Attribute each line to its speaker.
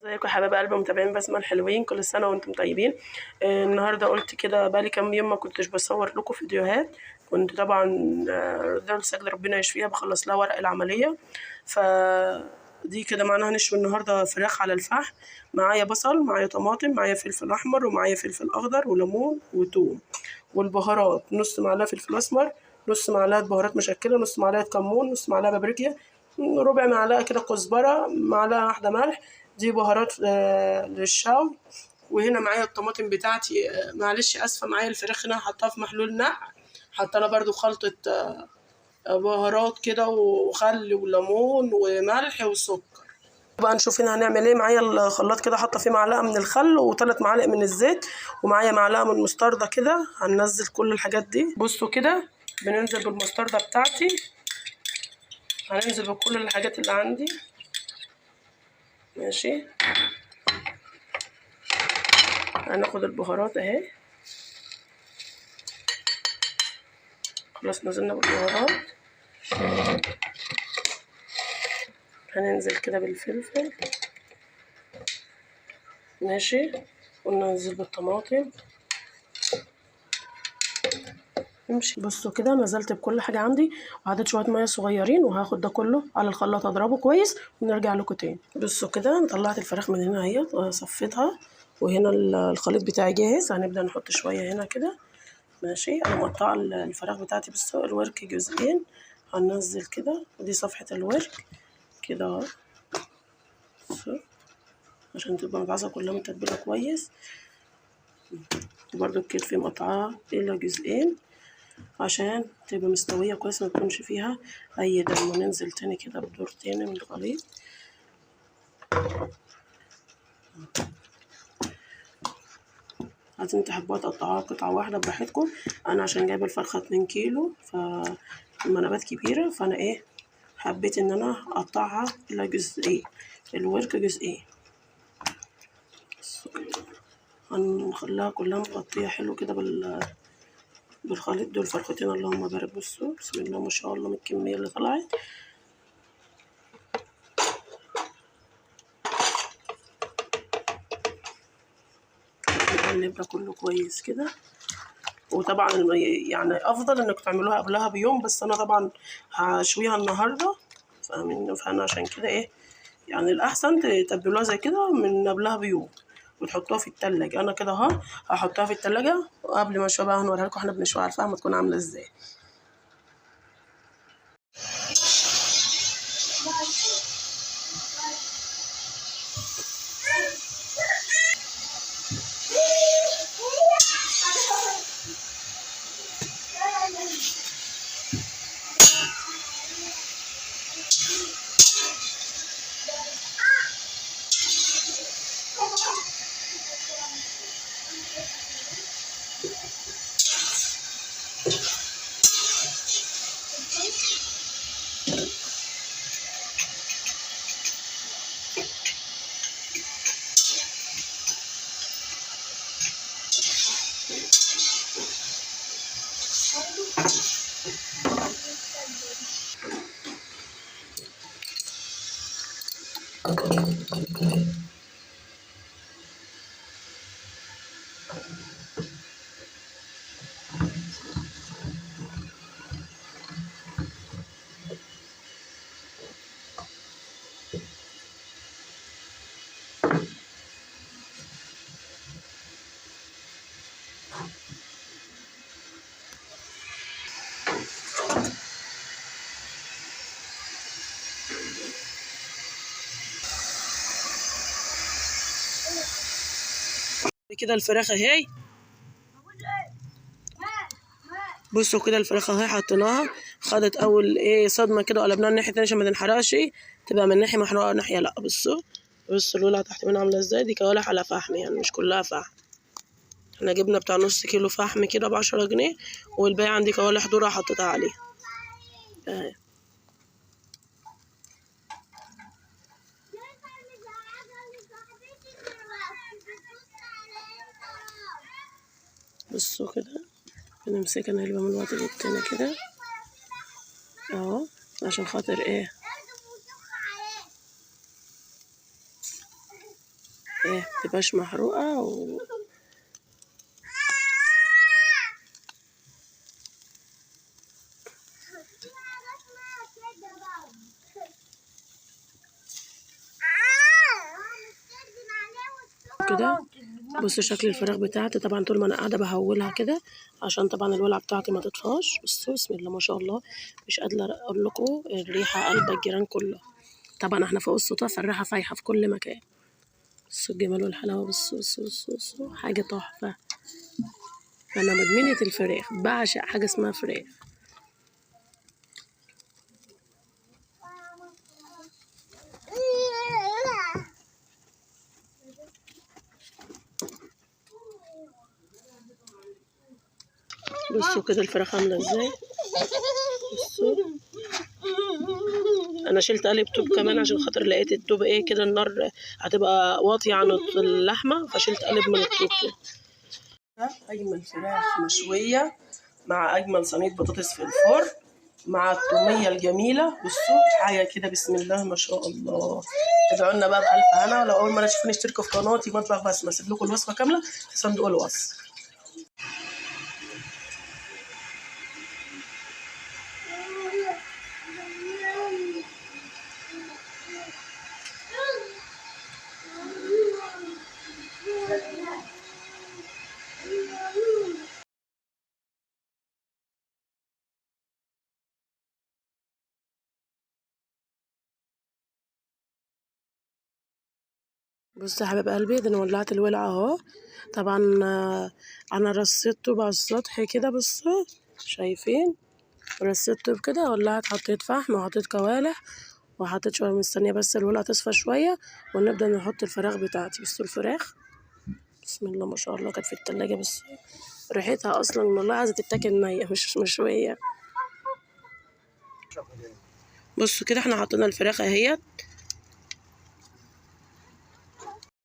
Speaker 1: ازيكم يا حبايب قلبي متابعين بسمة الحلوين، كل سنة وانتم طيبين. النهارده قلت كده بقالي كام يوم ما كنتش بصور لكم فيديوهات، كنت طبعا دار سجل ربنا يشفيها بخلص لها ورق العملية، فدي كده معناها هنشوي النهارده فراخ على الفحم. معايا بصل، معايا طماطم، معايا فلفل احمر، ومعايا فلفل اخضر وليمون وتوم، والبهارات نص معلقه فلفل اسمر، نص معلقه بهارات مشكلة، نص معلقه كمون، نص معلقه بابريكا، ربع معلقه كده كزبره، معلقه واحدة ملح. دي بهارات للشوي. وهنا معايا الطماطم بتاعتي، معلش اسفه، معايا الفراخ هنا حطاها في محلول نقع، حاطه لها برده خلطه بهارات كده وخل وليمون وملح وسكر. بقى نشوف هنا هنعمل ايه. معايا الخلاط كده حاطه فيه معلقه من الخل وثلاث معالق من الزيت، ومعايا معلقه من المستردة كده. هننزل كل الحاجات دي. بصوا كده بننزل بالمستردة بتاعتي، هننزل بكل الحاجات اللي عندي. ماشي، هناخد البهارات اهي، خلاص نزلنا بالبهارات. هننزل كده بالفلفل، ماشي، وننزل بالطماطم. امشي. بصوا كده نزلت بكل حاجة عندي، وحطيت شوية مية صغيرين، وهاخد ده كله على الخلاط اضربه كويس ونرجع لكم تاني. بصوا كده طلعت الفراخ من هنا اهي، صفيتها، وهنا الخليط بتاعي جاهز. هنبدا نحط شوية هنا كده، ماشي. انا مقطعه الفراخ بتاعتي بالسوق الورك جزئين، هننزل كده، ودي صفحة الورك كده اهو عشان تبقى متعصه كلها متبله كويس. وبرده الكتف مقطعاه الى جزئين عشان تبقى مستوية كويس، ما تكونش فيها اي دم. وننزل تاني كده بدور تاني من الخليط. عايزين تحبوها تقطعوها قطعه واحدة براحتكم. انا عشان جايبه الفرخه 2 كيلو فالمنابات كبيرة، فانا ايه حبيت ان انا اقطعها الى جزئين، الورك جزئين. هنخليها كلها مغطيه حلو كده بالخليط. دول فرختين اللهم بارك. بصوا بسم الله ما شاء الله من الكمية اللي طلعت. نقلب ده كله كويس كده. وطبعا يعني افضل انك تعملوها قبلها بيوم، بس انا طبعا هشويها النهارده، فاهمين؟ فانا عشان كده ايه يعني الاحسن تتبلوها زي كده من قبلها بيوم وتحطوها في التلاجة. انا كده اهو هحطها في التلاجة، وقبل ما اشويها بقى هنوريها لكم احنا بنشويها على الفحم تكون عامله ازاي. كده الفراخ اهي، بصوا كده الفراخ اهي حطيناها، خدت اول ايه صدمة كده وقلبناها الناحية التانية عشان ما تنحرقش، تبقى من ناحية محروقة ناحية لا. بصوا بصوا الولعه تحت منها عامله ازاي. دي كوالح على فحم يعني مش كلها فحم. احنا جبنا بتاع نص كيلو فحم كده ب10 جنيه، والباقي عندي كوالح ذره حطيتها عليه اهي. بصوا كده بنمسك انا علبة من الوقت للتاني كده اهو عشان خاطر ايه تبقاش محروقة. كده بصوا شكل الفراخ بتاعتي. طبعا طول ما انا قاعدة بهولها كده عشان طبعا الولعه بتاعتي ما تطفاش. بصوا بسم الله ما شاء الله، مش قادرة اقول لكم الريحة قلب الجيران كله. طبعا احنا فوق السطوح فالريحه فايحه في كل مكان. بصوا الجمال والحلاوه، بصوا بصوا بصوا بصوا، حاجة تحفة. انا مدمنه الفراخ، بعشق حاجة اسمها فراخ. بصوا كده الفراخ عامله ازاي. بصوا انا شلت قالب طوب كمان عشان خاطر لقيت الطوب ايه كده النار هتبقى واطية عن اللحمة، فشلت قالب من الطوب كده. اجمل فراخ مشوية مع اجمل صينية بطاطس في الفرن مع التوميه الجميلة. بصوا حاجة كده بسم الله ما شاء الله. ادعوا لنا بقى بالف هنا. ولو اول مرة تشوفوني اشتركوا في قناتي مطبخ بسمه، اسيب لكم الوصفة كاملة في صندوق الوصف. بصوا يا حبايب قلبي، ده انا ولعت الولعه اهو. طبعا انا رصيت طوب على السطح كده، بصوا شايفين رصيت طوب كده، ولعت، حطيت فحم وحطيت كوالح وحطيت شوية، مستنيه بس الولعه تصفى شوية ونبدا نحط الفراخ بتاعتي. بصوا الفراخ بسم الله ما شاء الله، كانت في التلاجة، بس ريحتها اصلا والله عايزه تتاكل نيه مش مشوية. بصوا كده احنا حطينا الفراخ اهيت